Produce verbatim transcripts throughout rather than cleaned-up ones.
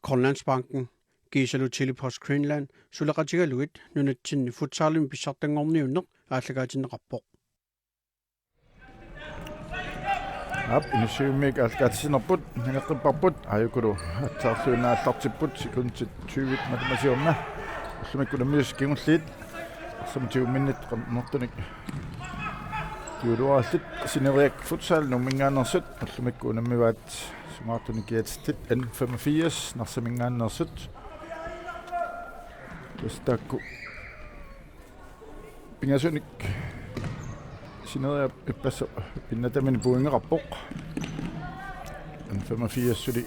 Grønlandsbanken, kiisalu Tele-Post Greenland suleqatigalugit nunatsinni futsalimi pissartanngorniunneq aallakaatinneqarpoq. Aap, Inussivimmiit aallakaatitsinerput nangeqqipparput, aajukulu aatsaarluinnaq aallartipput, sekundit tyve matuma siorna. Ullumikkut unammisut kingulliit arsamik tigumminnit qernertunik kingulluarallit. Sineriak Futsal Nuumminngaanneersut ullumikkut unammivaat sungaartunik kiatsitsit. N femogfirs Narsaminngaanneersut. Tassa taakku pingasunik Sineriap ippassaq pinnatamini pointeqarpoq. N femogfirs suli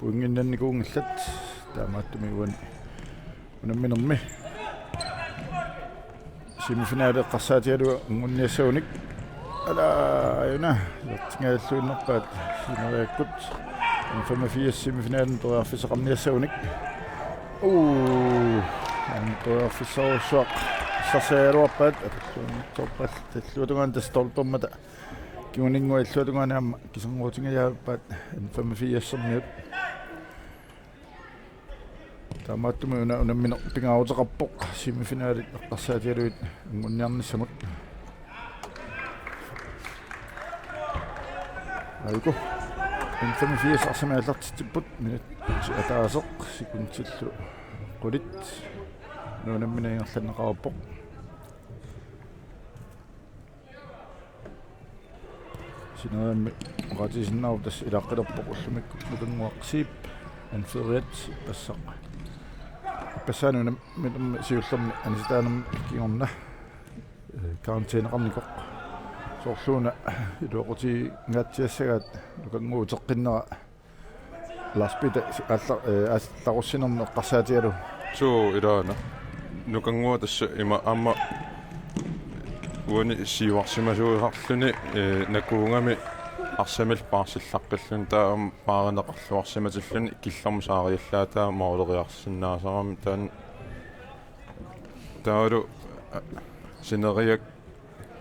pointinnannikuunngillat, taamaattumik uani unamminermi semifinali eqqarsaatigalugu anngunniassagunik. Alaa, aajuna, isertingajalluinnarpaat Sineriakkut. N femogfirs semifinalimi periarfissaqarniassagunik. Uu, aamma periarfissarujussuaq sarsagaluarpaat, atorluarpallu talluatungaani tassa stolpermata kinguninngua illuatungaani aamma kiserngorutingajaappaat N femogfirsermiut. Taamaattumik una unammineq pingaaruteqarpoq, semifinalit eqqarsaatigalugit anngunniarnissamut. Aajukulu N femogfirs arsamik aallartitsipput, minutsit ataaseq sekundillu qulit. Una unammineq ingerlanneqarpoq. Sineriammi oqaatigisinnaavoq tassa ilaaqqilerpoq ullumikkut Nukannguaq Zeeb anføreriat ippassaq. Ippassaani unamminermi siullermi anisitaanermi kingorna, eh, karantæneqarnikoq. Soorlu una iluaqutigingaatsiassagaat Nukannguaq uteqqinnera Lars Peter si-, alla-, eh, allarussinermi eqqarsaatigalugu. Suu, ilaana. Nukannguaq tassa ima aamma uani siuarsimasuusarluni, eh, nakuugami arsamillu paarsillaqqilluni, taava aamma paarineqarluarsimatilluni killormut saariallaataa mooleriarsinnaasarami, taanna taavalu, eh, Sineriak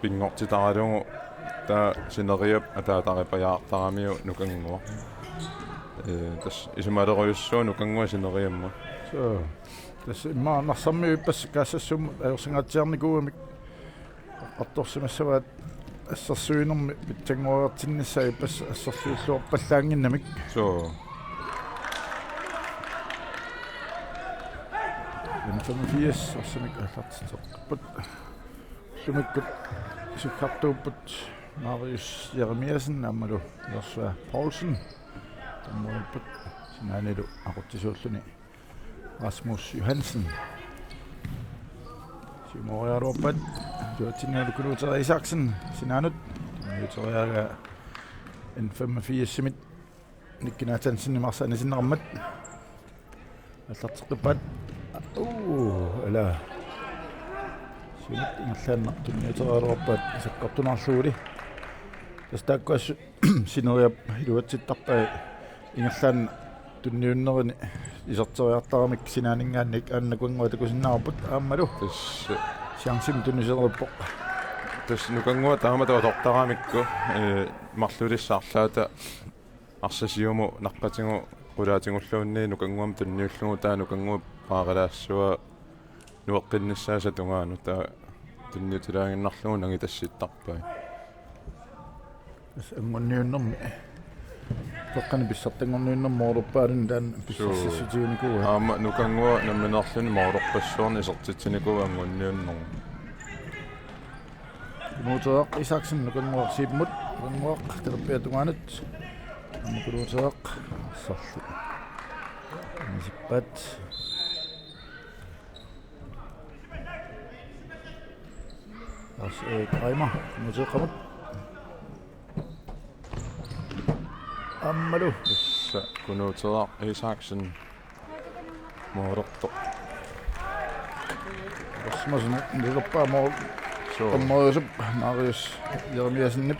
pinngortitaralugu, taava Sineriap ataatarippajaartaramiuk Nukannguaq. Ee, tassa isumalerujussuuvoq Nukannguaq Sineriammut. Suu. Tassa immaqa Narsarmiut ippassaq Kaassassumut ajorsinngaatsiarnikuugamik eqqartorsimassavaat assersuinermi pitsanngoriartinnissaa ippassaq assersuilluarpallaannginnamik. Suu. N femogfirs arsamik aallartitseqqipput. Ullumikkut sukkartuupput Marius Jeremiassen aammalu Joshua Poulsen. Tammuipput sinaanilu aqutsisuulluni Rasmus Johansen. Siumoriaraluarpaat, iluatsinniarlugu Kunuuteeraq Isaksen sinaanut. Iluatsinniarlugu N femogfirsimit Nick Nathansenimit arsaq anisinneqarmat. Aallarteqqippaat. Uu, ala. Siumut ingerlaannaq tunniuteriaraluarpaat sakkortunaarluguli. Tassa taakku assut Sineriap iluatsittarpai ingerlaannaq tunniunnerini iserteriartaramik sinaaninngaanniit, aana Nukannguaq takusinnaavarput aammalu. Tassa. Chancimik tunisereerpoq. Tassa Nukannguaq taamatut atortaramikku, eh, marlulissat arlaata arsaq siumut naqqatigut qulaatigulluunniit Nukannguamut tunniullugu, taava Nukannguaq paarilaassavaa nueqqinnissaasa tungaanut, taava tunniutilaaginnarlugu nangitassittarpai. Tassa anngunniunnermi, toqqani pissartanngorniunnermi moorerpaalunni taanna pissarsiassutiginikuuaa. Aamma Nukannguaq nammineerluni moorerpassuarnik isertitsinikuuaa anngunniunnermi. Kunuuteeraq Isaksen Nukannguaq Zeebimut, Nukannguaq talerpiata tungaanut. Aamma Kunuuteeraq arsarlu anisippaat. Lars Erik Reimer, Kunuuteeqqamut. Aammalu. Tassa Kunuuteeraq Isaksen moorertoq. Rasmussen, nilerpaa moor-, suu, tammeriusup Marius Jeremiassenip.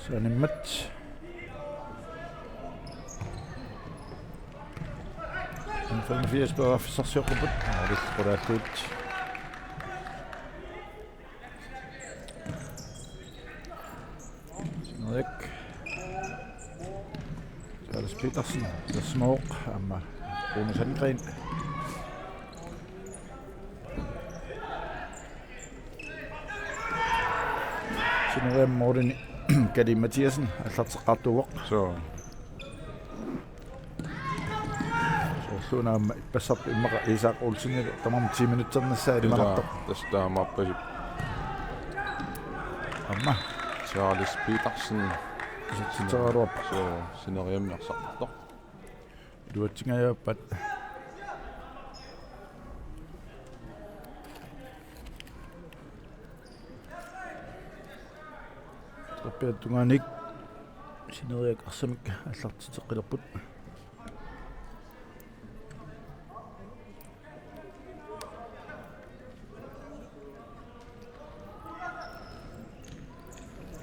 Sanimmat. Femogfirs periarfissarsiorput. Aalisqulaattuut. Sinerik. Charles Petersen. Tasmooq. Aamma Rune Sandgren. Sineriammi målini Kali Mathiassen aallarteqqaartuuvoq. Suu. Soorluuna aamma ippassarput immaqa Isak Olsenip tamarmi ti minutsernissaa ilimanartoq. Tassa taamaappasippoq. Aamma. Charles Petersen. Isertitseraluarpoq. Suu, Sineriammi arsartoq. Iluatsingajaappat. Terrappiata tungaanut Sineriak arsamik aallartitseqqilerput.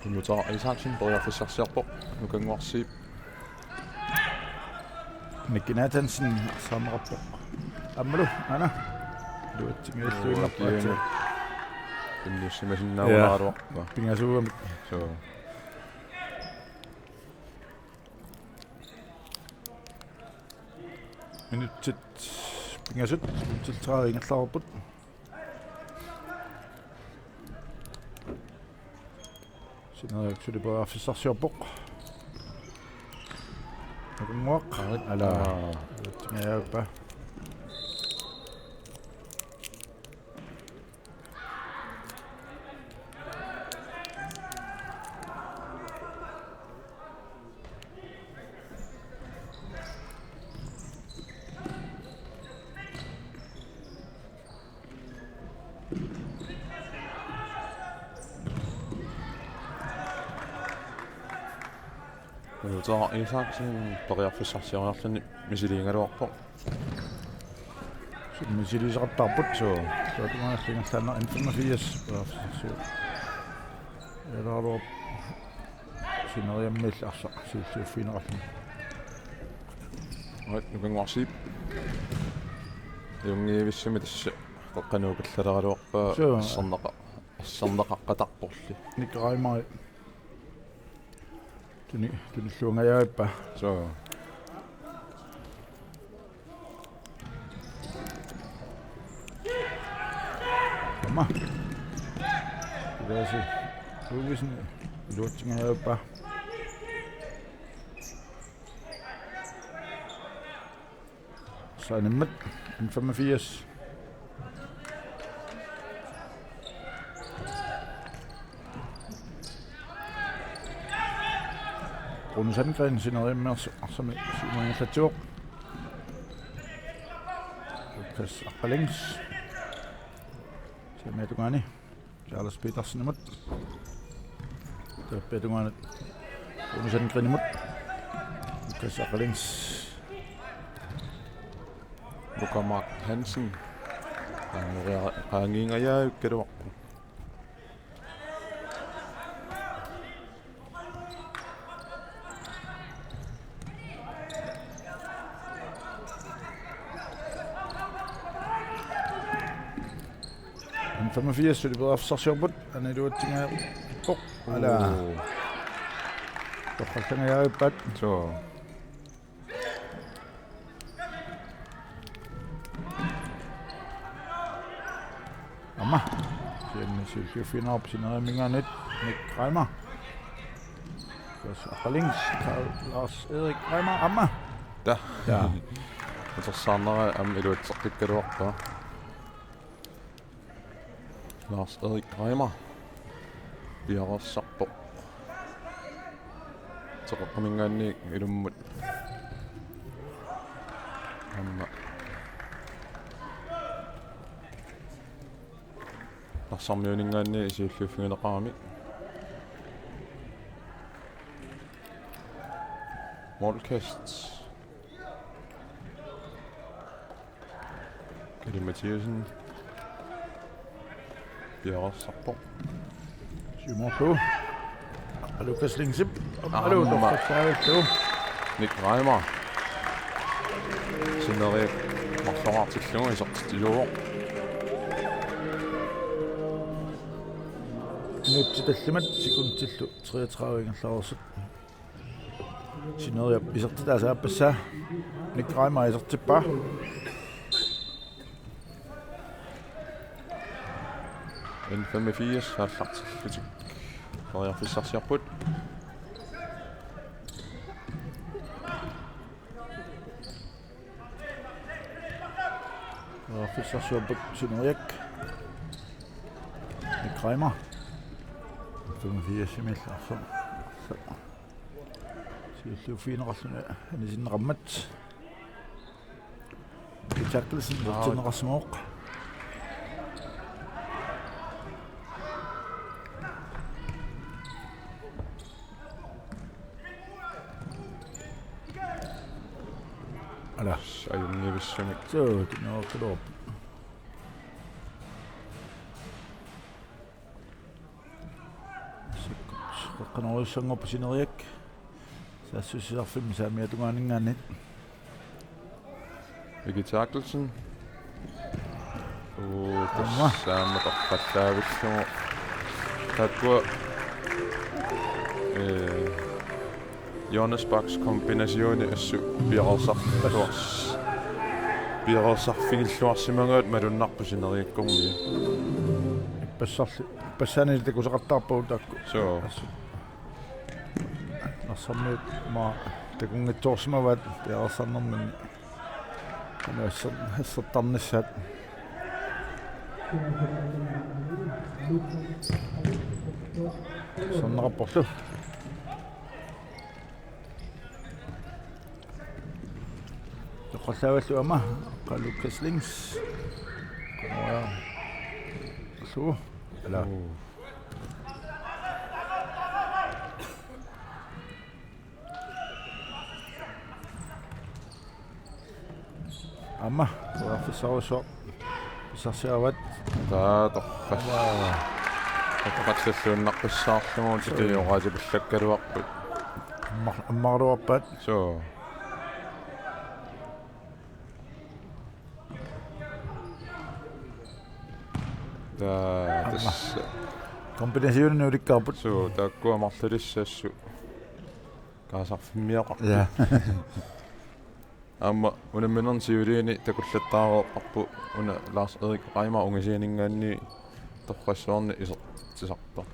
Kunuta Isaksen periarfissarsiorpoq, Nukannguarsiip. Mikki Nathansen arsaarneqarpoq. Aammalu, aana. Iluatsingajalluinnarpoq. Kiinni. Tunniussimasinnaagaluarpoq. Pingasuugamik. Suu. Minutsit pingasut, minutsit tredive ingerlareerput. Sineriak suli periarfissarsiorpoq. Nukannguaq. Aa. Ala. Aa. Iluatsingajaappa. Kunuta Isaksen periarfissarsioriarluni misiliigaluarpoq. Suu, misiliisaqattaarput. Suu. Suu, tungaanut ingerlaannaq N femogfirs periarfissarsiorpoq. Elaarluarpoq. Sineriammiillu arsaq siulliuffigineqarluni. Aa, Nukannguarsiip. Ajunngivissumik tassa qeqqanut kallaleraluarpaa. Suu. Assarnaqa-, assarnaqaqqatarporli. Nick Reimer. Tuni-, tunilluangajaappa. Suu. Aamma. Ilaasi. Tuuvisin iluatsingajaappa. Saanimmat N femogfirs. Rune Sandgren Sineriammi arsamik siumut ingerlatsivoq. Lukas Aqqalings. Saamiata tungaani. Charles Petersenimut. Terrappiata tungaanut Rune Sandgrenimut. Lukas Aqqalings. Luka Mark Hansen. Qaangiingajavikkaluarpoq. N femogfirs suli periarfissarsiorput, aana iluatsingajaappoq. Ala. Uu. Torrallangajavippat. Suu. Aamma. Kisianni siulliuffigineqarpoq Sineriamminngaanniit Nick Reimer. Lukas Aqqalings, Lars Erik Reimer, aamma. Taa. Taa. Atorsaarnera aamma iluatseqqikkaluarpaa. Lars Erik Reimer. Piareersarpoq. Teqeqqaminngaanniit ilummut. Aamma. Narsarmiuninngaanniit siulliuffigineqarami. Målkast. Kali Mathiassen. Piareersarpoq. Siumorlu. Lukas Lingsip. Aamma. Alu, torrassaavillu. Nick Reimer. Sineriak marloraartillugu isertitsisuuvoq. Minutsit tallimat sekundillu treogtredive ingerlareersut. Sineriap isertitaasa aappassaa. Nick Reimer isertippaa. N femogfirs aallartillutik periarfissarsiorput. Periarfissarsiorput Sineriak. Nick Reimer. Femogfirsimiillu arsa. Siulliuffigineqarluni anisinneqarmat. Peter Berthelsen, aap, isertinneqarsimavoq. Ala. Ajunngivissumik. Suu, tinneqarluarpoq. Sikkut qeqqanoorujussuanngorpoq Sineriak. Saassussilerfimmi saamiata tungaaninngaanniit. Iggy Tharkelsen. Uu, aamma. Tassa aamma torrallaavillugu. Taakkua, ee, Jonas Bachs kombinationi assut piareersarluars-, piareersarfigilluarsimagaat malunnarpoq Sineriakkormiut. Ippassarli-, ippassaanili takusaqattaarpagut taakku. Suu. Assut. Narsarmiut aamma takunngitsoorsimavaat piareersarnerminni. Anu assut-, assortarnissaat. Assorneqarporlu. Toqqallavallu aamma, qa Lukas Lings. Qanoq. Aluu. Ala. Uu. Aamma, periarfissarujussuaq pissarsiaraat. Taa, torra-. Aamma. Torrallalluinnaqqissaarlugu. Suu. Titijoqaatipallakkaluarput. Ammar-, ammaraluarpaat. Suu. Taa, aamma. Tassa. Kombinationini ulikkaarput. Suu, taakkua marlulissassut. Kaasarfimmiaqarput. Ja. Aamma unamminerni siuliini takullattaareerparput una Lars Erik Reimer ungasianinngaanniit torrassuarnik isertitsisartoq.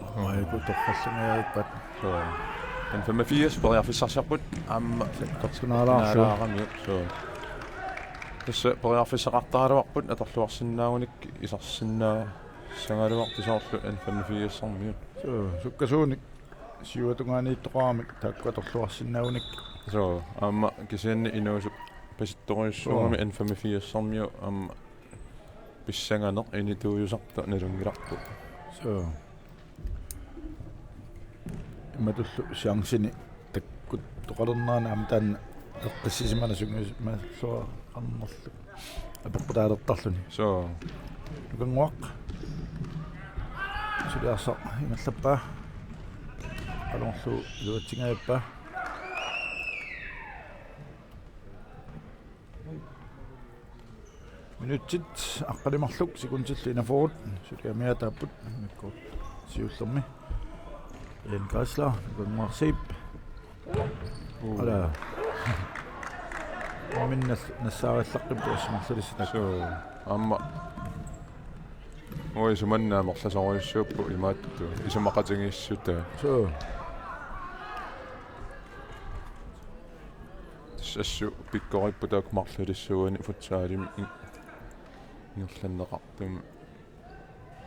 Aamma joku torrallungajaappat. Suu. N femogfirs periarfissarsiorput aamma. Torsunaalaarlu. Naalaaramiuk, suu. Tassa periarfissaqartaraluarput atorluarsinnaagunik isersinnaa- sagaluartoq soorlu N femogfirsimiut. Suu, sukkasuunik siuatungaaniittoqaramik taakku atorluarsinnaagunik. Suu, aamma kisianni inuusuttoq pasittorujussuugami. Suu. N femogfirsimiut aamma pissanganeq inituujusartoq nalunngilarput. Suu. Imatullu chancini takkuttoqalernerani aamma taanna eqqissisimanasunngormat soorlu apeqqutaalertarluni. Suu. Nukannguaq. Suli arsaq ingerlappaa. Qanorlu iluatsingajappaa. Minutsit aqqaneq-marluk, sekundillu enogfyrre. Suli amiaataapput. Mikku siullermi. Ian Geisler, Gunnar Seep. Uu. Ala. Minnas nassaarillaqqippoq marlulissaat. Suu, aamma. Ui, sumanna amerlasoorujussuupput imaattut. Isumaqatigiissutaa. Suu. Tassa assut pikkoripput taakku marlulissuuani futsalimi in-, ingerlanneqartumi.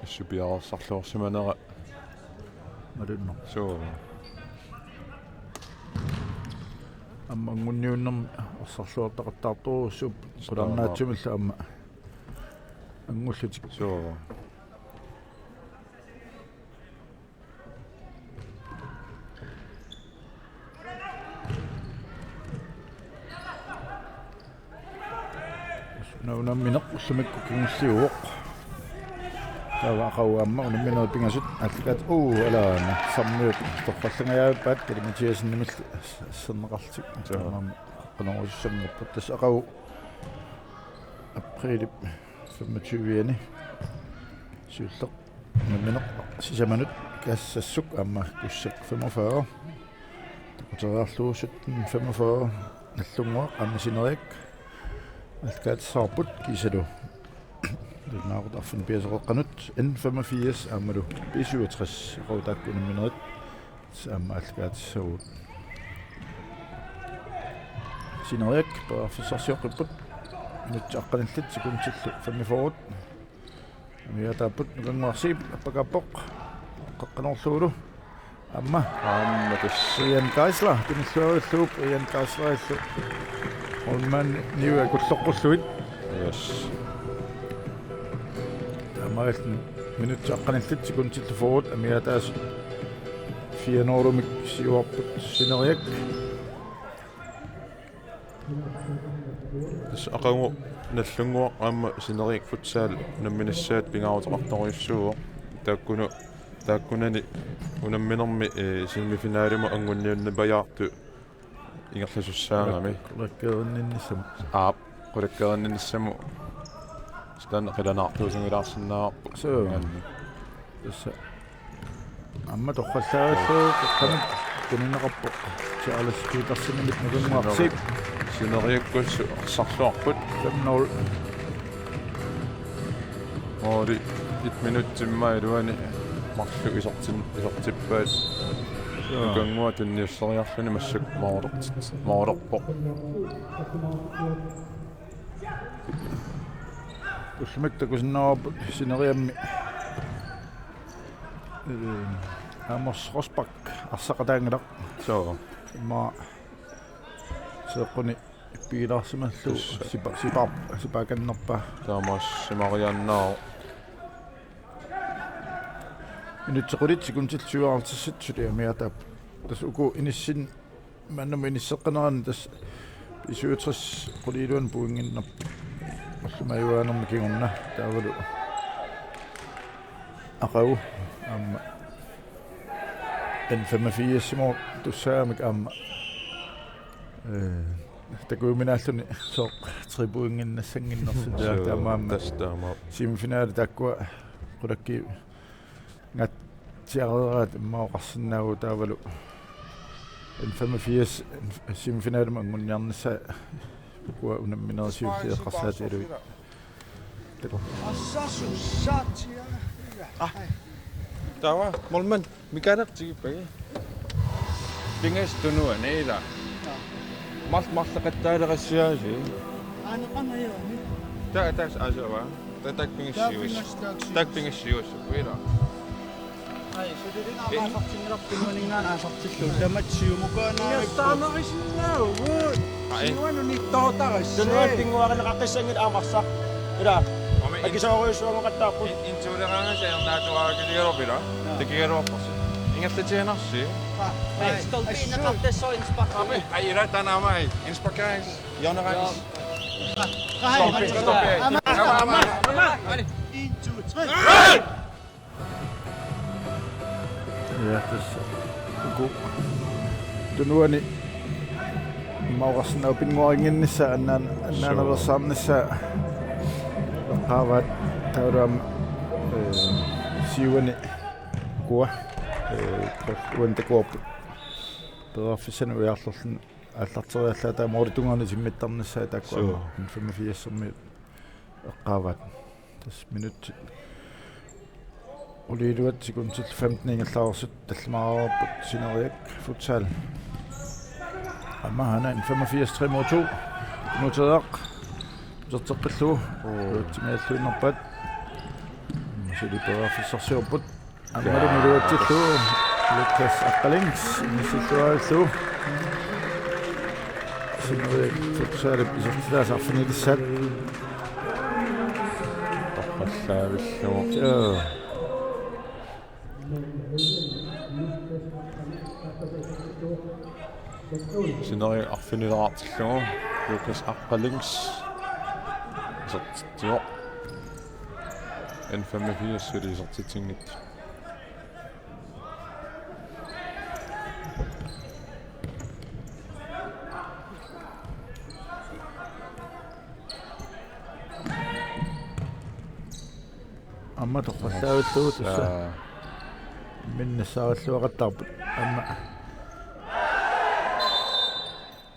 Assut piareersarluarsimanera. Malunnarpoq. Suu. Aamma anguniunnermi arsarluartaqattaartorujussuupput. Suu. Qularnaatsumillu aamma angullutik. Suu. Una unammineq ullumikkut kingulliuvoq. Taava aqagu aamma unamminerit pingasut aallakaat, uu, ala, Sammiup torrallangajappaat, Kali Mathiassenimillu serneqarlutik. Joo. Aamma qaqqanerusussammerput, tassa aqagu aprilip femogtyve-ani siulleq unammineq sisamanut Kassassuk aamma Kussak femogfyrre. Takuteriarlugu sytten femogfyrre Nagdlunguaq aamma Sineriak aallakaatissarput kiisalu nalunaaqutaq arfineq-pingasoqaqqanut N femogfirs aammalu B syvogtres aqagu taakku unamminerit aamma aallakaatissavagut. Sineriak periarfissarsioqqipput. Minutsit aqqanillit sekundillu femogfyrre. Amigaataapput, Nukannguaq Zeeb appakaappoq. Qaqqanerlugulu. Aamma. Aamma tassa. Ian Geisler, tunilluarillugu Ian Geislerillu. Holman niua kulloqqullugit. Yes. Taamaalilluni minutsit aqqanillit sekundillu fyrre, amigaataasut fire nul-imik siuarput Sineriak. Tassa aqagu Nagdlunguaq aamma Sineriak futsal unamminissaat pingaaruteqartorujussuuvoq. Taakkunu, taakkunani unamminermi, eh, semifinalimut anguniunnipajaartut ingerlasussaagami. Qulakkeerinninnissamut. Aap, qulakkeerinninnissamut. Taanna qilanaartuusinngilaassinnaavarput. Suu. Tassa. Aamma torrallaarillugu qaqqamik tunineqarpoq. Charles Petersenimit Nukannguaq Zeeb. Sineriakkussut arsarluarput. Fem nul. Måli et minutsimmaa iluani marluk isertin-, isertippaat. Joo. Nukannguaq tunniusseriarluni massakkut målertit-, målerpoq. Ullumi takusinnaavarput Sineriammi. Ee, Amos Rosbach arsaqataanngilaq. Suu. Immaqa seeqquni ippigilaarsimallugu. Tassa. Sipa-, sipaap-, sipaakannerpaa. Taamaassimariaannaavoq. Minutsit qulit sekundit syvoghalvtreds suli amigaataapput. Tassa uku inissin- Maannamut inisseqqanerani tassa B syvogtres qulit iluanni pointinnginnerput. Ullumi ajugaanni kingorna taavalu aqagu aamma N femogfirsimut tussaammik aamma. Ee, takujuminaalluni sooq tre pointinnginnassannginnersut. Joo, taamaammat. Tassa taamaappoq. Semifinali taakkua qulakkiinngatsiareeraat immaqa oqarsinnaavugut taavalu N femogfirs semifinalimut anguniarnissaat ukua unamminerit siulliit eqqarsaatigalugit. Ah. Taava, målmand, Mikael tigippagi. Pingasut tunuani ila. Marl-, marloqattaaleqassiaasi. Aana qanga jaani. Ta-, taas asava. Ta-, taak pingassiuis. Taak pingassiuis. Taak pingassiuis. Uila. Ai, suli aamma aasartinngilarput tunuaninngaanniit aasartillugu. Tamatsiumukaanaa. Ingerlaannarisinnaavugut. Ai. Sinuanut nittoortarassi. Tunuani pinnguarineqaqqissanngilaq aamma arsaq. Ila. Aamma in-, akisoorujussuanngoqattaarput. In-, intuuleqaangasi ajornaatuarakiligaluarput ila. Naa. Takigaluarparsi. Ingerlatiinarsi. Ai, stolpineqartassaaq innspark. Aamma, ai, ila taanna aamma, ai, innspark, ai. Hjørneræs. Stolpi, stolpi. Aamma, aamma, aamma. En, to, tre. Ja, tassa uku tunuani immaqa oqarsinnaavoq pinnguarinnginnissaa annaan-, annaanersaarnissaa eqqaavaat taavalu aamma, ee, siuani ukua, ee, uani takuarput. Periarfissanik ujarlerluni aallarteriallaat taava målip tungaanut timmittarnissaat taakku. Suu. Aamma N femogfirsimut eqqaavaat. Tassa minutsit qulit iluat sekundit femten ingerlareersut tallimaareerput Sineriak futsal. Aamma aana N femogfirs tre mod to. Nuteriaq. Uterteqqillugu. Oo. Uatsimigalluinnarpaat. Suli periarfissarsiorput. Aammalu iluatsillugu Lukas Aqqalings inissilluarillugu. Sineriak futsalip isertitaasa arfinilissaat. Torrallaavillugu. Joo. Sineriak arfinilaartillugu Lukas Aqqalings isertitsivoq. N femogfirs suli isertitsinngitsoq. Aamma toqqallavillugu tassa. Aa. Minne saarluaqattaarput. Aamma. Tassa.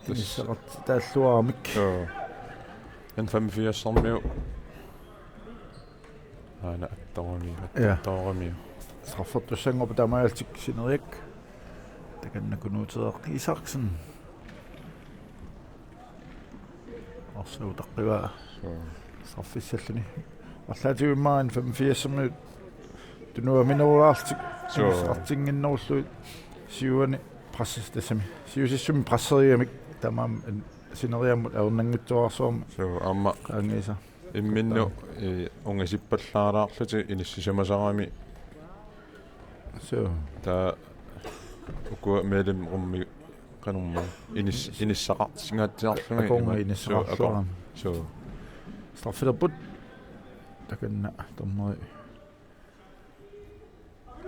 Inissaqartitaalluaramik. Joo. N femogfirs-ermiu. Aana attoramiu, ja, attoramiu. Straffertussanngorpoq taamaalillutik sineriak. Takanna Knud Isaksen. Arsaq utaqqivaa. Suu. Straffissalluni. Arlaatigut immaqa N femogfirs-ermiut tunuaminerulaarlutik. Suu. Inissaqartinnginnerullugit siuani pressis-, tassami. Siusissumi presserigamik tamarmik sineriammut ajornanngitsuararsuarmik. Suu, aamma. Qaangiisa. Imminnut, eh, ungasippallalaarlutik inissisimasarami. Suu. Taava ukua mellemrummi qanormaa inis-, inissaqartingaatsiarlugit. Akornga ima-, inissaqarluarami. Suu, akornga. Suu. Straffilerput. Takanna dommeri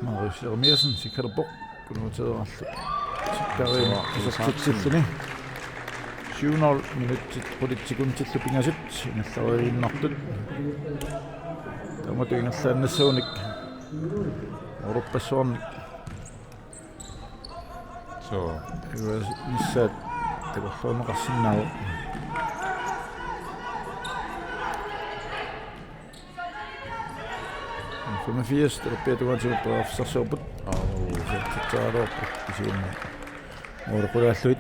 Marius Jeremiassen sikkerpoq. Kunuuteerarlu. Sikkeriin isertitsilluni. Syv nul minutsit qulit sekundillu pingasut ingerlariinnartut. Taamatut ingerlaannassagunik. Oruppassuarnik. Suu. Iva nissaat takorluuneqarsinnaavoq. Femogfirs, talerpiata tungaatigut periarfissarsiorput. Au. Isertitserialuarput kisianni. Moorikulaallugit.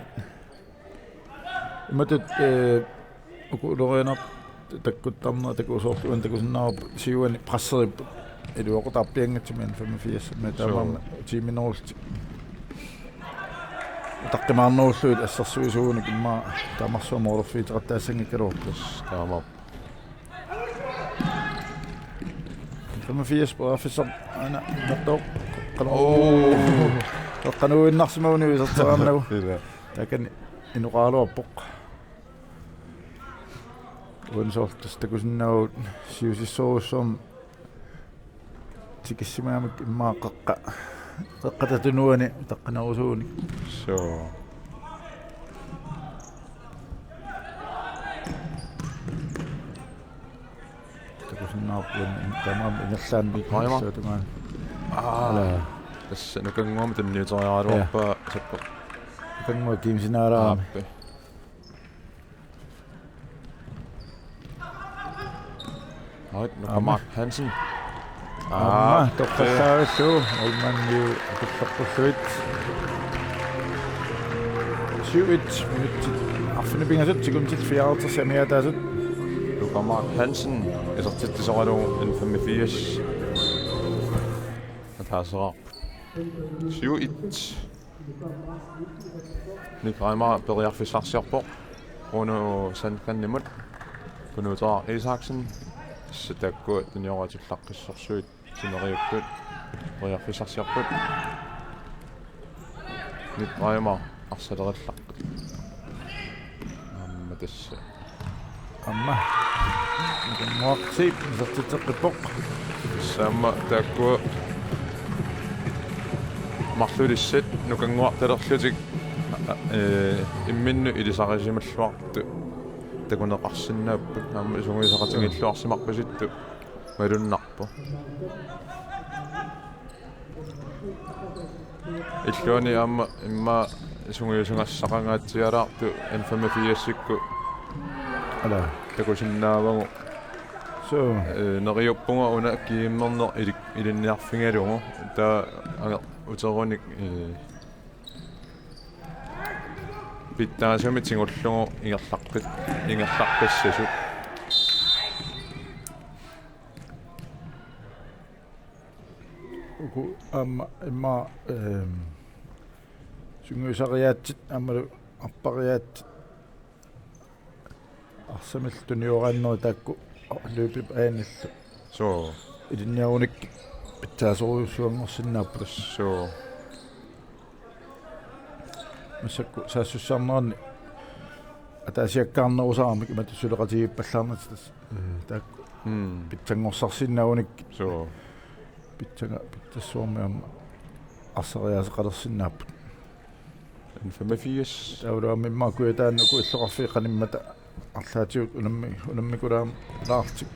Imatut, eh, uku ulorianartut takkuttarnerat takusoorlugu takusinnaavarput siuani presseripput. Iluaqutaarpianngitsumik N femogfirs-ermiut. Suu. Taamaammat tiiminerullutik. Utaqqimaarnerullugit assersuisuunik immaqa taamarsuaq moorerfiuteqattaassanngikkaluarput. Taamaappoq. Femogfirs periarfissaq aana innertoq. Qanu-, oo, qanuinnarsimaguni iserteraannagu. Ila. Taakani inoqaraluarpoq. Uani soorlu tassa takusinnaavugut siusissorujussuarmik tikissimagamik immaqa qeqqa-, qeqqata tunuani utaqqinerusuunik. Suu. Takusinnaavarput uani in-, tamarmik ingerlaannaq. Qaima. Suu tungaan. Aa. Ala. Tassa nukannguamik tunniuteriaraluarpaa. Ja. Sakko. Nukannguaq kiimsinaalaaramik. Aappi. Ait, Nuka Aamma. Mark Hansen. Aamma, aappi. Toqqallavillugu, Olmanniu akulloqqullugit. Syv et, minutsit arfineq-pingasut, sekundit fireoghalvtreds amiaataasut. Nuka Mark Hansen, isertitsisoralugu N femogfirs. Ataaseqarput. Syv et. Nick Reimer periarfissarsiorpoq. Bruno Sandgreenimut. Kunuuteeraq Isaksen. Tassa taakku tunioraatsullaqqissorsuit sineriakkut periarfissarsiorput. Nick Reimer arsalerillaqqut. Aamma tassa. Aamma. Nukanguaq Zeeb isertitseqqippoq. Tassa aamma taakku marlulissat nukannguartalerlutik, ee, imminnut ilisarisimalluartut takuneqarsinnaapput. Aamma sungiusaqatigiilluarsimarpasittoq malunnarpoq. Illuani aamma immaqa sungiusugassaqangaatsialaartoq N femogfirsikkut. Ala. Takusinnaavagut. Suu. Ee, neriuppunga una kiimmerneq ilik-, ilinniarfigalugu. Taava ange-, uterunik, ee, pitsaasumik tigullugu ingerlaqqis-, ingerlaqqissasut. Uku aamma immaqa, ehm, sungiusariaatsit aammalu arpariaatsit arsamillu tunioraannerit taakku løbip ajanillu. Suu. Ilinniarunik pitsaasorujussuanngorsinnaapput. Suu. Massakkut saassussarnerani ataasiakkaarnerusaramik imatut suleqatigiippallaarnata tassa. Ee, taakku Mm. Pitsanngorsarsinnaagunik. Suu. Pitsanga-, pitsassuarmi aamma arsariaaseqalersinnaapput. N femogfirs. Taavalu aamma immaqa Kujataani uku illoqarfiit qanimmata arlaatigut unammi-, unammikulaarlutik.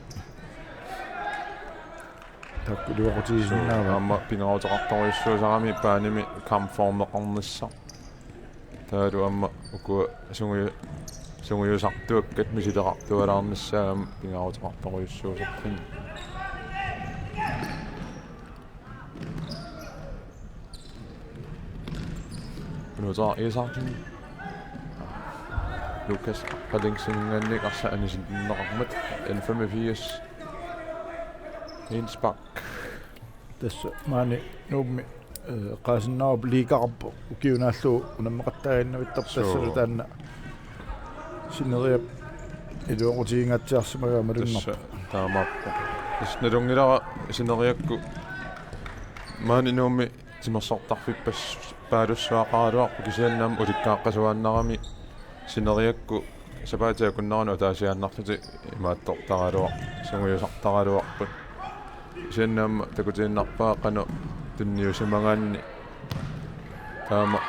Taakku iluaqutigisinnaavaat. Aamma pingaaruteqartorujussuusarami baanimi kampformeqarnissaq. Taavalu aamma ukua sungiu-, sungiusartuakkat misileqartualaarnissaat aamma pingaaruteqartorujussuusarput. Nuutaa Isaksen. Lukas Aqqalingsimingaanniit arsaq anisinneqarmat N femogfirs. Innspark. Tassa maani Nuummi, eh, eqqaasinnaavarput liigaqarpoq ukiunaallu unammeqattaaginnavittarpoq. Suu. Tassalu taanna sineriak iluaqutigingaatsiarsimagaa malunnarpoq. Tassa taamaappoq. Tassa nalunngilara sineriakkut maani Nuummi timersortarfippas-, paalussuaqaraluarpoq kisianni aamma ulikkaaqqasuaannarami sineriakkut sapaatip akunneranut ataasiaannarlutik imaattortaraluar-, sungiusartaraluarput. Kisianni aamma takutiinnarpaa qanoq tunniusimagaanni taama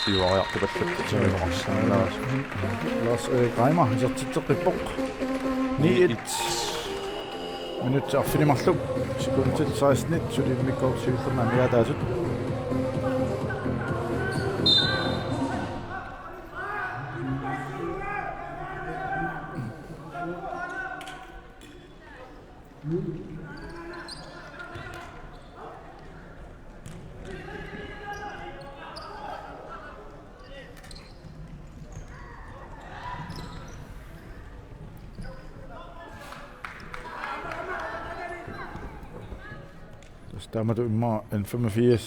siuariartupallapput saminoqarsinnaasut. Lars Erik Reimer isertitseqqippoq. Ni et. Minutsit arfineq-marluk, sekundit seksten suli immikkoortoq siullernaat amigaataasut. Tassa taamatut immaqa N femogfirs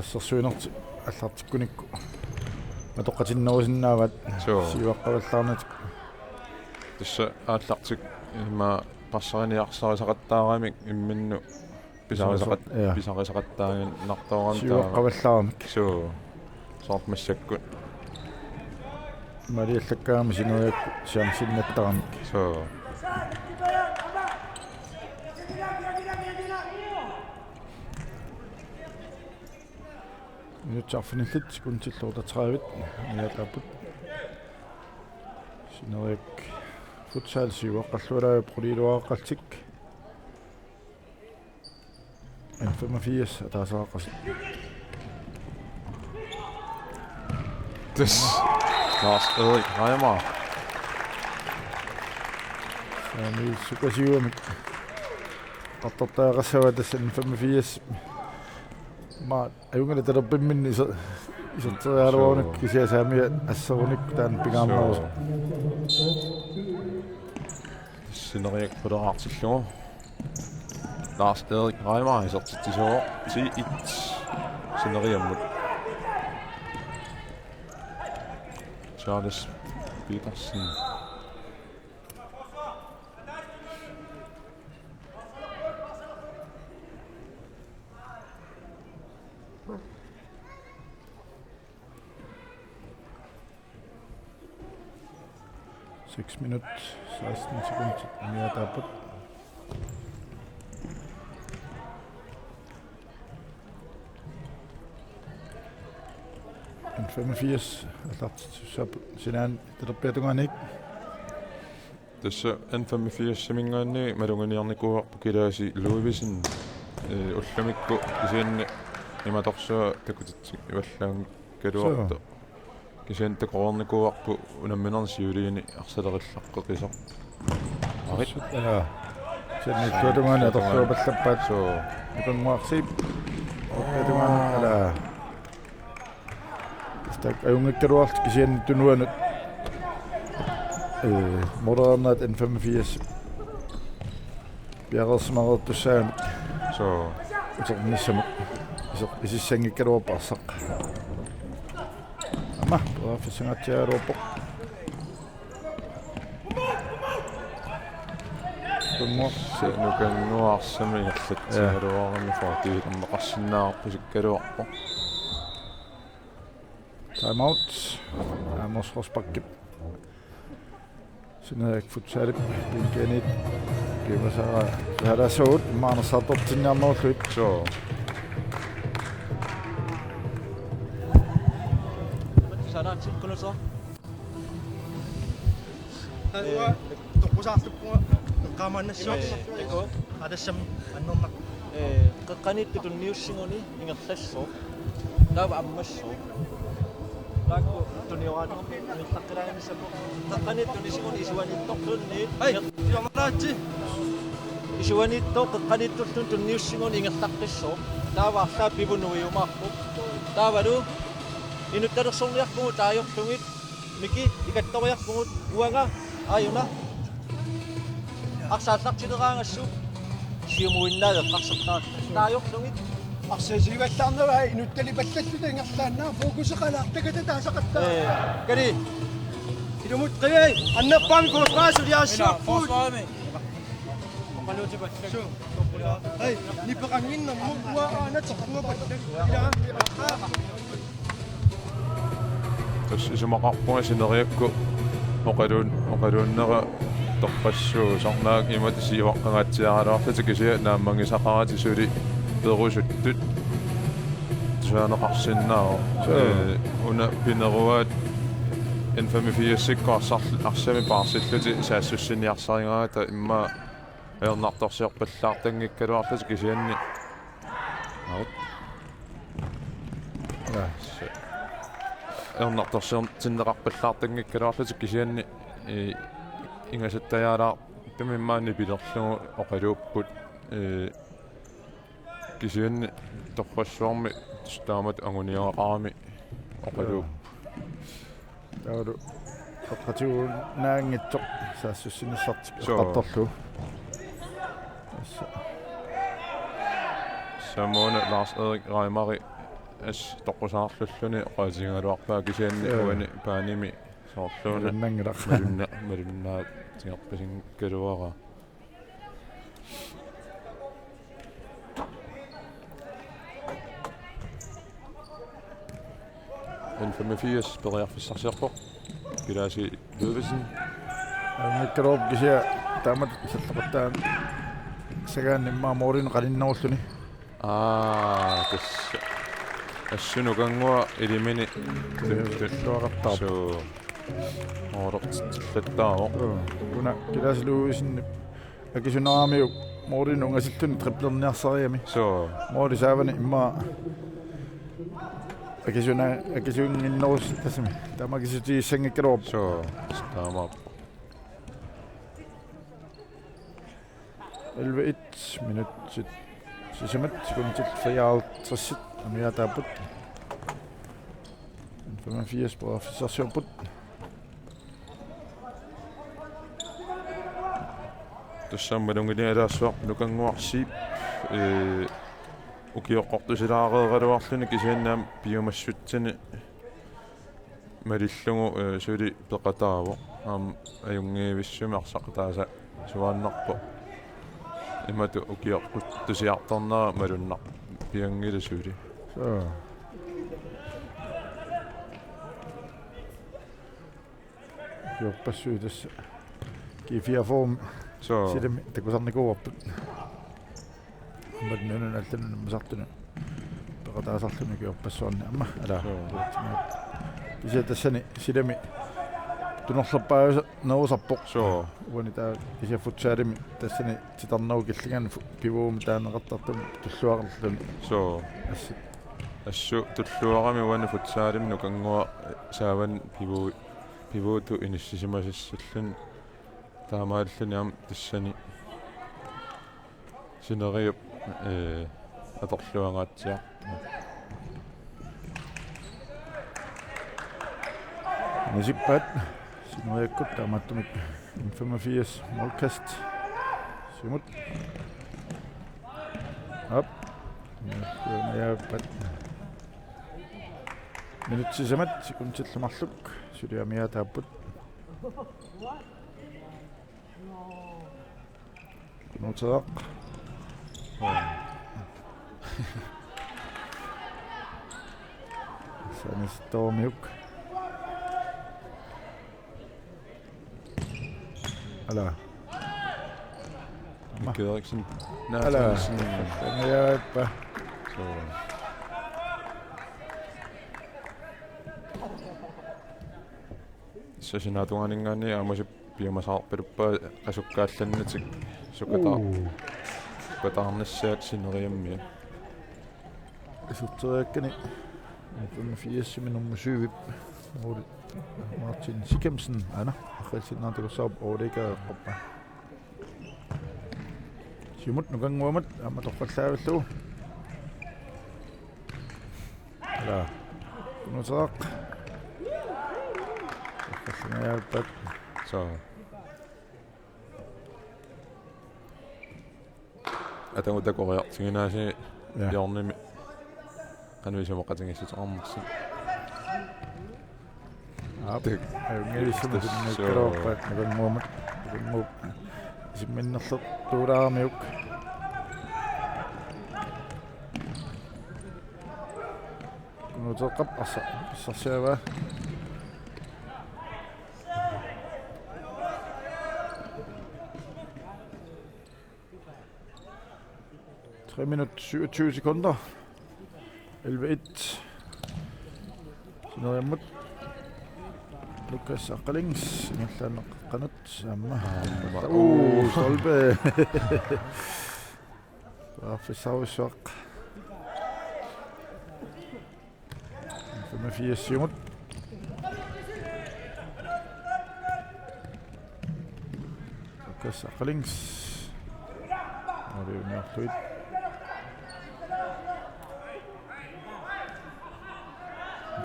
assersuinertik aallartikkunikku matoqqatinnerusinnaavaat. Suu. Siuaqqavallaarnatik. Tassa aallartik immaqa parsariniarsarisaqattaaramik imminnut pisarisaqat-, Suu, suu, ja. Pisarisaqattaaginnartoorami taama. Siuaqqavallaaramik. Suu. Soorlu massakkut. Maaliallakkaangami sineriakkut chancennattaramik. Suu. Minutsit arfinillit sekundit otteogtredive. Amigaataapput. Sineriak Futsal siuaqqallualaavoq quliiluaraqqaltik. N femogfirs ataasiaqqasoq. Tassa Lars Erik Reimer. Saamiit sukasiuamik. Qattortaaqassava tassa N femogfirs. Aamma ajunngilaq talerpimminni iser-, iserteriaraluaruni. Suu. Kisianni saamiat asserunik taanna pingaarnerusut. Suu. Sineriak pulaartillugu. Lars Erik Reimer isertitsisuuvoq. Ti et sineriammut. Charles Petersen. Seks minut, seksten sekund, mere tapet. N femogfirs, aallartittussaavoq sinaani talerpiata tungaanut. Tassa N femogfirsimingaanniit maluginiarnikuuarput Kilaasi Ludvigsen, eh, ullumikkut kisianni imatorsuaq takutitsik ivallaanngikkaluartoq. Suu. Kisianni takoreernikuuarput unamminerni siuliini arsalerillaqqeqisoq. Arit. Suu, ja. Kisianni illuatungaani atorluapallappaat. Suu. Ipanguarsiip. Illuatungaani, ala. Taakku ajunngikkaluarlutik kisianni tunuanut, eh, målernaat N femogfirs piareersimareertussaammat. Suu. Uternissamut. Iser-, isissanngikkaluarpoq arsaq. Aamma, periarfissangaatsiaraluarpoq. Nukanngua-, se-, nukannguarsamik ingerlatsigaluarami, ja, fortiilerneqarsinnaavarput isikkaluarpoq. Time out. Amos Rosbachip. Sineriak Futsalip bænkianiit Kimasara salasut maanassaartortinniarnerullugit. Suu. Sanaatsit kunuso. Taava toqqusaarluppunga eqqaamaannassuaq. Ee, takuuk. Atassam annernak. Ee, qeqqaniittoq tunniussiguni ingerlassooq. Taava ammassooq. Taakku tunioraanni ingerlaqqilaanissappoq. Qeqqaniittoq tunniussiguni isuaniittoq tunniit. Hej, siornalaatsi. Isuaniittoq qeqqaniittullu tunniussiguni ingerlaqqissooq. Taava arlaat pivut nuiumaarpoq. Taavalu inuttalersorniarpugut taajorlugit. Miki ikattoriarpugut uanga aajuna. Arsaq aallartileraangassuk siumuinnaat eqqarsartaa. Taajorlugit. Arsaq siuallaarnera inuttalipallalluta ingerlaannaq fokuseqalaartakata taasaqattaaq. Ee, kali. Ilumut qiviarput annerpaamik forsvarimi suliarissavarput. Hej, nipeqannginnermut uanga aana toqungapallat. Ila. Tassa isumaqarpunga sineriakku oqaluun-, oqaluunnera torrassuusarnaak imatut siuaqqangaatsiaraluarlutik kisianni naammagisaqaratik suli perusuttut. Tusaaneqarsinnaavoq. Suu. Ee, una pineruaat N femogfirsikkut arsarl-, arsamik paarsillutik saassussiniarsarigaangata immaqa ajornartorsiorpallaartanngikkaluarlutik kisianni. Out. Ja. Ajornartorsiortinneqarpallaartanngikkaluarlutik kisianni, ee, ingasattajaalaartumik immaqa nipilerlugu oqaluupput, ee, kisianni torrassuarmi taamatut anguniagaqarami oqaluupput. Taavalu eqqatiginaanngitsoq saassussinissartik. Suu. Eqqartorlugu. Tassa. Samuuna Lars Erik Reimari assut toqqusaarlulluni oqaatigigaluarpaa kisianni. Suu. Uani paanimi soorluuna. Malunnanngilaq. Malunna-, malunnaatigerpasinngikkaluaraa. N femogfirs periarfissarsiorpoq. Kilaasi Ludvigsen. Angikkaluarpoq kisianni taamatut salloqattaarnissagaanni immaqa målinik qaninnerulluni. Aa, tassa. Assut nukannguaq ilimini. Tulluaqartarpoq. Suu. Oorortillattaavoq. Suu. Una Kilaasi Ludvigsen akisuneraamiuk målinik ungasilluni driblerniarsarigami. Suu. Måli saavani immaqa akisuna-, akisunnginnerus-, tassami. Taama akisuutigissanngikkaluarpoq. Suu. Taamaappoq. Elleve et minutsit sisamat sekundit fireoghalvtreds amigaataapput. N femogfirs periarfissarsiorput. Tassa malunngilaassaaq nukannguaq Zeeb, ee, ukioqqortusilaareeraluarluni kisianni aamma piumassutsini malillugu, ee, suli peqataavoq. Aamma ajunngivissumik arsaq ataasiusaarnarpoq. Imatut ukioqqortusiartornera malunnarpianngilaq suli. Suu. Ukiorpassuit tassa G fireogfyrre. Suu. Silami takusarnikuuarput. Aamma nunanut allanut nammineq peqataasarluni ukiorpassuarni aamma. Ala. Suu. Kisianni tassani silami tunorlerpaajunerusarpoq. Suu. Uani taava kisianni futsalimi tassani titarnerup killinganni fu-, pivuumik taaneqartartumi tulluaqarluni. Suu. Assut. Assut tulluarami uani futsalimi nukannguaq saavani pivuu-, pivuutut inissisimasassalluni. Taamaalluni aamma tassani sineriup, ee, atorluangaatsiaq. Inisippaat sineriakkut taamaattumik N femogfirs målkast. Siumut. Op. Ja, ja, ja. Minutsit sisamat sekundillu marluk suli amigaataapput. Nuuteeraq. Sanis Toomiuk. Ala. Mik Eriksen. Ala. Nathanielsen. Angajappa. So. Sasinaatungaaningaanni aamma piumasaqarpaluppaat asukkaallannatik sukataar-, Uu. sukataarnissaat sineriammiat. Iserteriakkani femogfirsimi nummer syv. Ole Martin Sikemsen, aana, arriitsinnaartoq takussavarput Ole Kaappa. Siumut Nukannguamut, aamma torrallaavillugu. Ala. Kunuuteqaq. Torrallangajappat. So. Atagu takoriartiginaasii. Ja. Hjørnemi. Qanoq isumaqatigiissuteqarnersoq. Aap. Tak. Ajunngilissumik. Tassa. Sinnikkaluarpaat Nukannguamut. Nukannguup isimminnerlertuulaaramiuk. Kunuuteqaq arsa-, arsarsiavaa. Tre minut syvogtyve sekunder. Elleve et. Sineriammut. Lukas Aqqalings. Ingerlaannaq qanut. Aamma. Aamma. Uu, stolpe. Periarfissarujussuaq. Femogfirs Siumut. Lukas Aqqalings. Måliuniorlugit.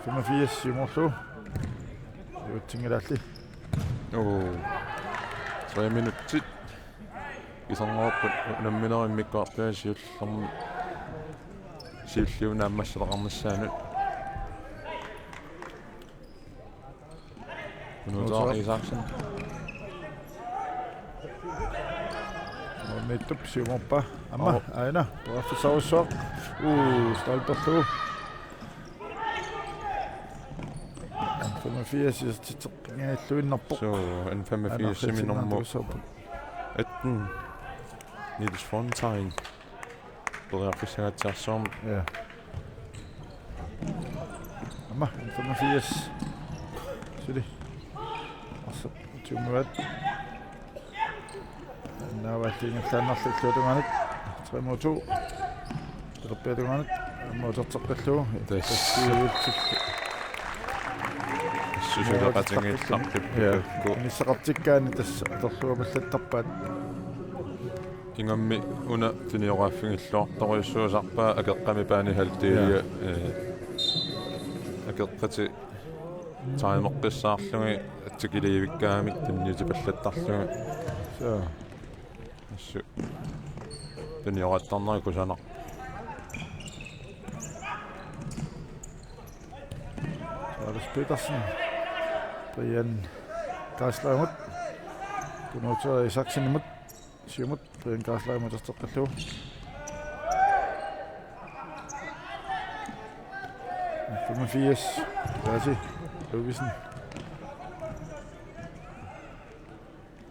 Femogfirs Siumullu. Iutsinngilaarli. Oo. Tre minutsit. Iserngorput unamminerit immikkoortuat siullermi siulliup naammassisaqarnissaanut. Kunuuteqaq Isaksen. Målmandiup siumorpaa. Aamma, oo, aana. Periarfissarujussuaq. Uu, stolperlugu. N femogfirs isertitseqqinngilluinnarpoq. So, N femogfirsimi nummer atten. Niels Fontaine. Periarfissangaatsiarsuarmik. Ja. Aamma, N femogfirs. Suli. Arsaq tiumivat. Naavaalli ingerlaannarlugu illuatungaanut. Tre mod to. Pelerpiatungaanut. Aamma uterteqqillugu. Tassa. Tassa. Susuleqatigiillarput. Ja. Inissaqartikkaanni tassa atorluarpallattarpaat. Ingammik una tunioqqaffigilluartorujussuusarpaa akeqqami paani halvdel. Ja. Eh, akeqqatit timeqqissaarlugit atsikiliivikkaangamik tunniutipallattarlugit. So. Assut. Tunioqqattarneri kusanaq. Charles Petersen. Brian Geislerimut. Kunuuteqaq Isaksenimut. Siumut, Brian Geislerimut uterteqqillugu. Femogfirs, Lasse Ludvigsen.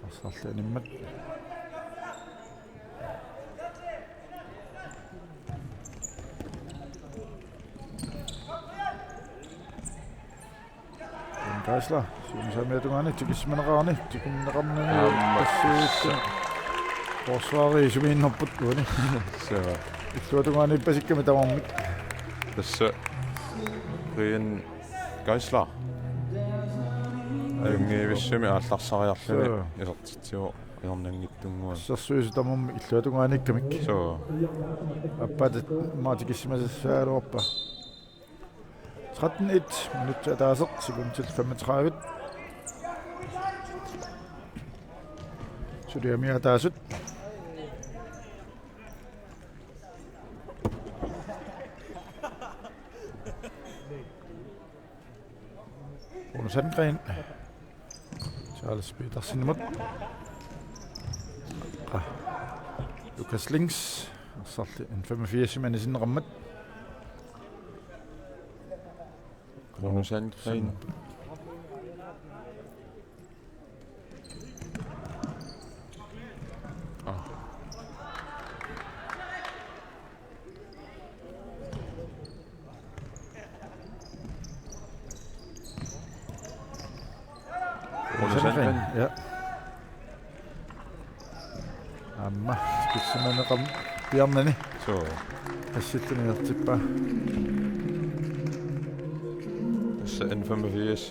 Arsarli animmat. Brian Geisler, siumisaamiatungaani, tikissimaneqarani, tikinneqarnani, aamma. Passuuttun. Forsvari sumiinnerput uani. So. Illuatungaani pasikkamik tamarmik. Tassa. Brian Geisler. Ajunngivissumik aallarsariarluni. So. Isertitsivoq ajornanngitsunnguamik. Sersuisu tamarmik illuatungaaniikkamik. So. Aappaat maani tikissimasassagaluarpaa. Tretten et, minutsit ataaseq, sekundit femogtredive. Suliami ataasut. Rune Sandgren. Charles Petersenimut. Ah. Lukas Lings. Arsarli N femogfirs-imi anisinneqarmat. Rune Sandgren. Ah. Sandgreen. Ja. Aamma spitsimaneqarpoq piarnani. Suu. Assilluni isertippaa. Tassa N femogfirs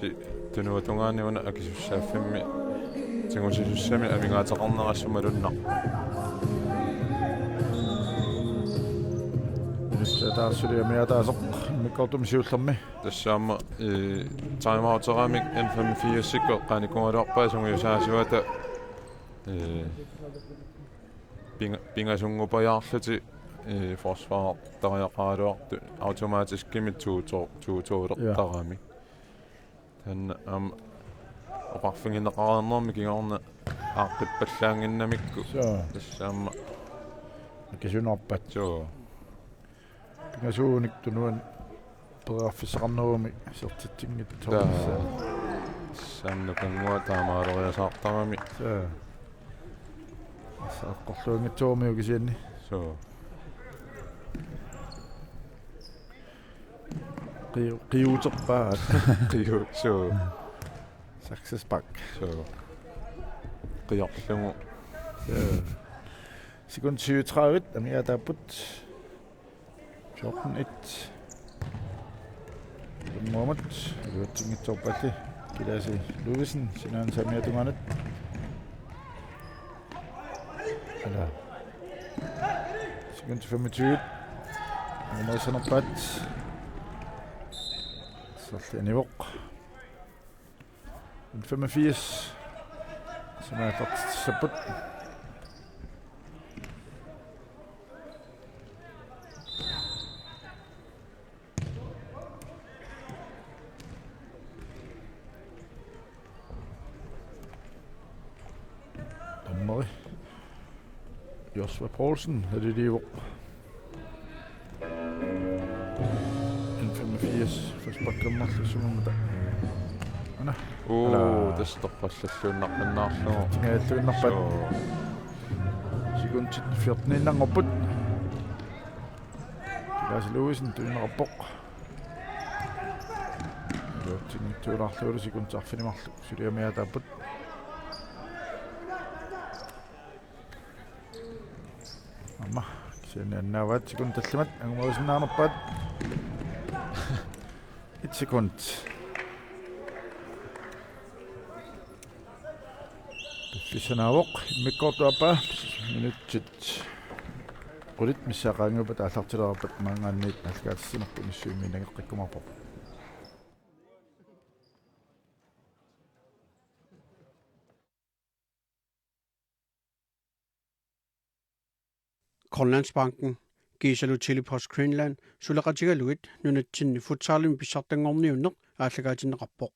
tunuatungaani una akisussaaffimmi tigusisussami amigaateqarnera assut malunnarpoq. Minutsit ataatsip suli amigaataasoq immikkoortumi siullermi. Tassa aamma, eh, timeouteramik N femogfirsikkut eqqaanikuugaluarpaat sungiusaasuata, eh, pinga-, pingasunnguppajaarlutik, eh, forsvartariaqaraluartut automatiskimik to-to-, to-tolertaramik. Taanna aamma oqarfigineqareernermi kingorna aaqqippallaannginnamikku. Suu. Tassa aamma akisunerpaat. Suu. Pingasuunik tunuani periarfissaqarnerumik isertitsinngitsoorpassaa. Taa. Tassa aamma nukannguaq taamaaleriasaartarami. Suu. Arsaq eqqorluanngitsooramiuk kisianni. Suu. Qiu-, qiuuterpaat. Qiu-, suu. Saksespark. Suu. Qiorlugu. Suu. Sekund syvogtredive, amigaataapput. Fjorten et. Unnguamut, iluatsinngitsoorpalli. Kilaasi Ludvigsen, sinaanut amigaataatungaanut. Ala. Sekund femogtyve. Nummer sanerpaat. Serli anivoq. N femogfirs. Sinaaffartissapput. Dommeri Josva Poulsen, er det det, hvor N femogfirs, frisparkernerlu sumumata. Ana. Uu, ala. Tassa torrallalluinnarpinnaarlugu. Tingajalluinnarpat. Suu. Sekundit fjorteniinnanngorput. Kilaasi Ludvigsen tunineqarpoq. Iluatsinngitsoorlaarlugu sekundit arfineq-marluk suli amigaataapput. Aamma, kisianni annaavaat sekundit tallimat, angumerisinnaanngorpaat. Et sekund. Piffissanaavoq, immikkoortup aappaa, minutsit qulit missaat qaangiuppata aallartilerpat maanngaanniit aallakaatitsinerput misissuimiinnageqqikkumaarpoq. Grønlandsbanken kiisalu Tele-Post Greenland suleqatigalugit nunatsinni futsalimi pissartanngorniunneq aallakaatinneqarpoq.